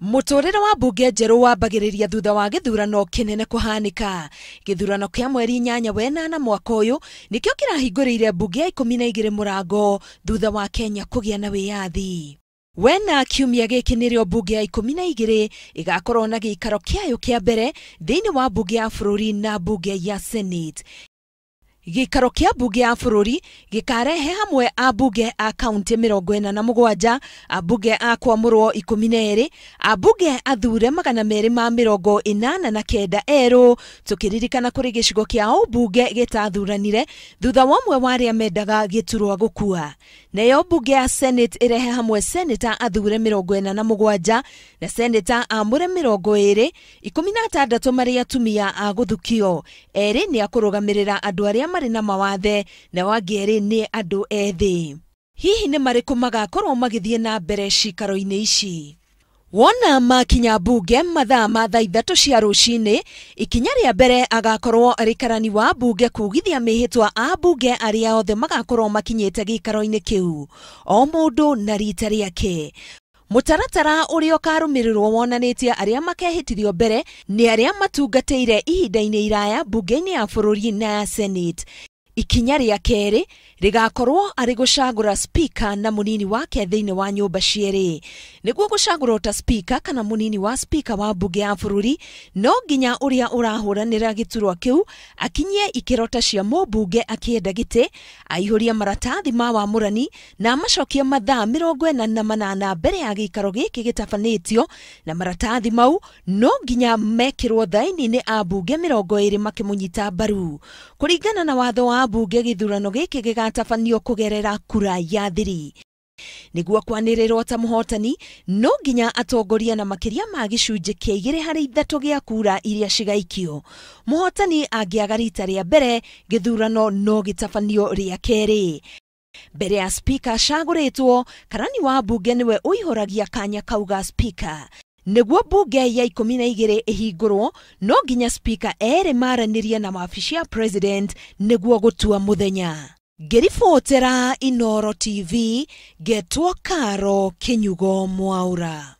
Mũtũrĩre wa mbunge njerũ wambagĩrĩria thutha wa gĩthurano kĩnene kũhanĩka. Gĩthurano kĩa mweri 8 wenana mwaka ũyũ nĩkĩo kĩrahingũrĩire mbunge ya 12 mũrango thutha wa Kenya kũgĩa na wĩyathi. Wena kiumia gĩkĩ nĩrĩo mbunge ya 12 ĩgakorwo na gĩikaro kĩayo kĩa mbere thĩinĩ wa mbunge ya bũrũri na mbunge ya Senate. Gĩikaro kĩa mbunge ya bũrũri gĩkarehe hamwe ambunge a kaunti 47, ambunge a kwamũrwo 12, ambunge athure 289 erũ, tũkĩririkana kũrĩ gĩcigo kĩa ũmbunge gĩtathuranire thutha wa ũmwe wa arĩa mendaga gĩturwa gũkua. Nayo mbunge ya Senate ĩrehe hamwe seneta athure 47 na seneta amũre 20, 16 marĩ atumia a gũthukio, 2 nĩ a kũrũgamĩrĩra andũ arĩa marĩ na mawathe na wangĩ 2 nĩ andũ ethĩ. Hihi nĩ marĩkũ magakorwo magĩthiĩ na mbere cikaro-inĩ ici? Wona makinya mbunge mathaa ma thaa 3 cia rũcinĩ, ikinya rĩa mbere agakorwo arĩ karani wa mbunge kugithia mĩhĩtwa a mbunge arĩa othe magakorwo makinyĩte gĩikaro-inĩ kĩu, o mũndũ na rita rĩake. Mũtaratara ũrĩa ũkarũmĩrĩrwo wonanĩtie arĩa makehĩtithio mbere nĩ arĩa matungatĩire ihinda-inĩ iraya mbunge-inĩ ya bũrũri na ya Senate. Ikinya rĩa kerĩ rĩgakorwo arĩ gũcagũra speaker na mũnini wake thĩinĩ wa nyũmba cierĩ. Nĩguo gũcagũrwo ta speaker kana mũnini wa speaker wa mbunge ya bũrũri, no nginya ũrĩa ũrahũranĩra gĩturwa kĩu akinyie ikĩro ta cia mũmbunge akĩenda gĩtĩ, aihũrie maratathi ma wamũrani na amacokie mathaa 48 mbere ya gĩikaro gĩkĩ gĩtabanĩtio, na maratathi mau no nginya mekĩrwo thaĩni nĩ ambunge 20 makĩmũnyita mbaru. Kũringana na watho wa mbunge, gĩthurano gĩkĩ gĩgatabanio kũgerera kura ya thiri. Nĩguo kwanĩrĩrwo ta mũhotani, no nginya atongoria na makĩria ma gĩcunjĩ kĩa 2 harĩ 3 gĩa kura iria cigaikio. Mũhotani angĩaga rita rĩa mbere, gĩthurano no gĩtabanio rĩa kerĩ. Mbere ya speaker acagũrĩtwo, karani wa mbunge nĩwe ũihũragia kanya kau ga speaker. Nĩguo mbunge ya 12 ĩhingũrwo, no nginya speaker erĩ maranĩrie na wabici ya president nĩguo gũtua mũthenya. Ngĩribotera Inooro TV, ngetwo Karo Kinyugo Mwaura.